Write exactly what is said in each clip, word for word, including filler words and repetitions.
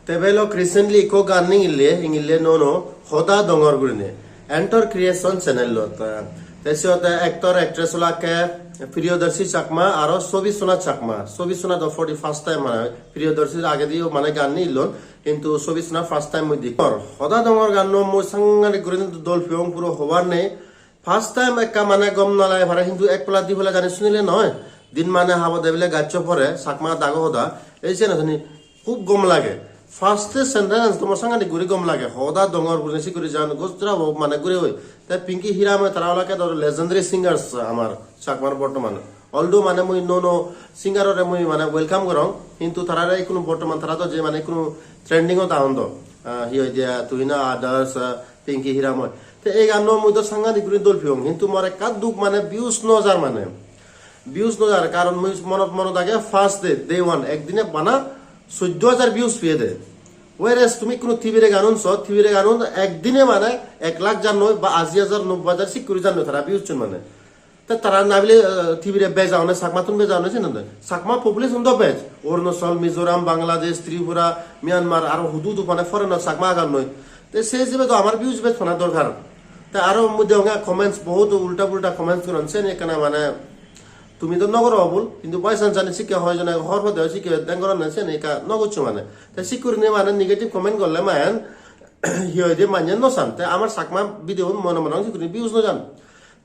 Te belok recently ikko gan nigille, ingille no no, Hoda Dongor gurine. Antor Creation channel-ot. Te siyot actor, actress olakke Priyadarshi Chakma aro Sobisona Chakma. Sobisona do for the first time mane, Priyadarshi agediyo mane gan nigillon, hintu Sobisona first time mui dikor. Hoda Dongor ganno mui sangadik gurine dol peyong, puro hobar nei. First time ekka mane gom no lage pare, hintu ek pala di pala jani sunile noi. Din mane habo debile gaccho pore, Chakma dago hoda. Ei sene seni hub gom lage. First sentence to mor sangadik guri gom lage. Hoda Dongor guri sikuri jan gostra bo mane guri oi. Te Pinky Hiramoy tara olakke dor legendary singers amar Chakmar bortoman. Although mane mui no no singer ore mui mane welcome gorong, hintu tarare ikkunu bortoman tara do je mane ikkunu trending ot agon do. Ah, hi hoide, Tuhina Others, ah, Pinky Hiramoy. Te ei ganno mui do sangadik guri dol peyong, hintu mor ekka duk mane views no jar mane. Views no jar, karon mui monot, monot age first day, day one, ekdine bana soddo hajar views peye de. Whereas tumi ikkunu Tibire ganun so, Tibire ganun ekdine mane ek lakh jar noi ba ashi hajar, nobbo hajar sikkuri jar noi tara views chun mane. Te tara nabile, eh, Tibire bej agonne, Chakmattun bej agonne, siyen noi. Chakma population do bej. Arunachal, Mizoram, Bangladesh, Tripura, Myanmar, aro hudu hudu mane foreign-ot Chakma agon noi. Te se hisabe do amar views bej pana dorkar. Te aro mui degonge comments, bohut ulta pulta comments goron, seni ekkana mane tumi do no goro obul, hintu by chance jani sikke hoi jone hor pode sikke den goronne, seni ekka no goccho mane. Te sikkurinei mane negative comment gorle mane hi hoide manye no san. Te amar Chakma video un mone mone sikkurinei views no jan.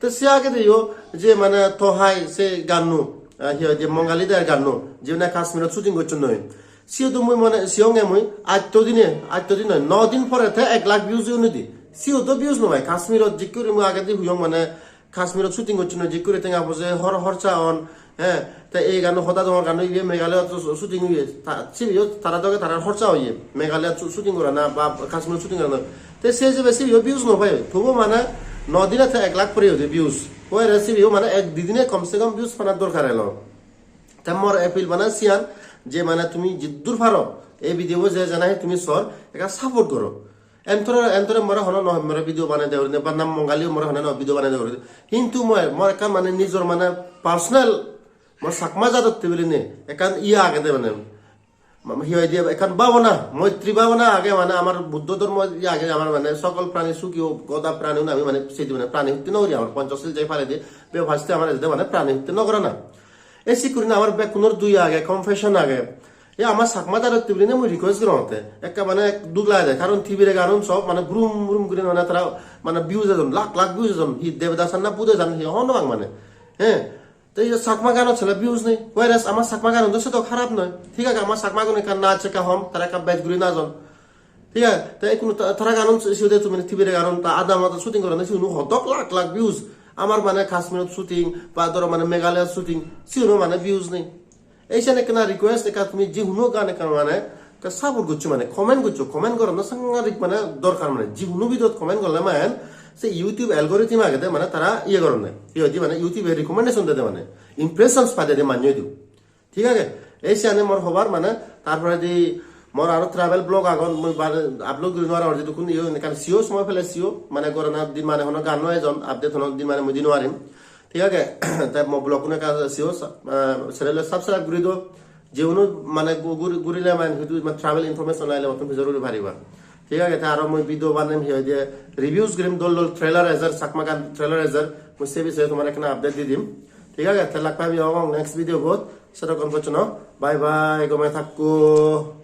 Te se agede yo je mane To Hai se ganno, ah, hi hoide Mongali der ganno, je mane Kashmirot shooting gocchon noi. Siyo do mui mone siyonge mui atto dine, atto din noi, no din pore te ek lakh views unidi. Siyo do views no pai. Kashmirot jikkuri mui agedi huyong mane Kashmirot shooting gocchon noi, jikkuri tenga poje hor horcha on, he, te ei gano Hoda Dongor gano ibe Meghalaya to shooting oye. Ta, sibe yo tara doge tara horcha oye. Meghalaya shooting gorana ba Kashmirot shooting gorana. Te se hisabe sibe yo views no pai. Tobu mane no dine te ek lakh pore oye views. Hoire sibe yo mane ek di dine kom se kom views pana dorkar elo. Te mor appeal bana siyan je mane tumi jiddur paro ei video bo je jana he tumi sor ekka support goro. Entore, entore more hono no more video banai de gurine, ba nam Mongali more hono no video banai de gurine. Hintu mor, mor ekkan mane nijor mane personal, mor Chakma jadotte biline ekkan iye agede mane. Ma-, hi hoide ekkan bhabona, moitri bhabona age mane amar Buddho dhormo iye age amar mane sokol prani sukhi hok, goda prani un ami mane sedi mane prani hotte no guri amar Panchashil jai pare de, be first amar ejede mane prani hotte no gorana. E sikkurinei amar bekkunor dui age, confession age. E ama Chakma jadotte biline mui request gorongotte. Ekka mane duk lagede, karon Tibire ganun sob mane brum brum guri mane tara mane views ejon, lakh lakh views ejon, hi Debadas an na Buddha jan hi hobor no pang mane. He. Te ei Chakma ganot sele views nei. Whereas ama Chakma ganun do sedo harap noi. Thik age, ama Chakma gun ekka nach ekka hom, tara ekka bej guri najon. Thik age, te ikkunu ta-, tara ganun si-, siyot tumi Tibire ganun ta adamot shooting goronde, siyunu hodok lakh lakh views. Amar mane Kashmirot shooting, ba dhoro mane Meghalaya shooting, siyuno mane views nei. Ei sen ekkena request, ekka tumi je huno gan ekka mane, ekka support goccho mane, comment goccho, comment gorana sangadik mane dorkar mane, je huno video comment gorle mane, se YouTube algorithm agede mane tara iye goronde, iye hoide mane YouTube e recommendation dede mane, impressions padede manye idu. Thik age? Ei siyani mor hobar mane, tar poredi mor aro travel vlog agon, mui bar upload guri nw arongor, jidukkun iyo, ekkan siyo somoy pele siyo, mane gorana din mane hono gan nw ejon, update hono din mane mui di nw arim. Thik age? Te mo vlog-un ekka siyo, eh, channel-o subscribe guri do. Jeuno mane gu-, guri, gurile mane hitu mane travel information laile mottun pijor guri pariba. Thik age? Te aro mui video banem hi hoide reviews gurim dol dol trailer ejer, Chakma gan trailer ejer, mui se bisoye tomare ekkena update di dim. Thik age? Te lak pami obong next video bot. Sedokkon pojjonto bye bye, gome thakko.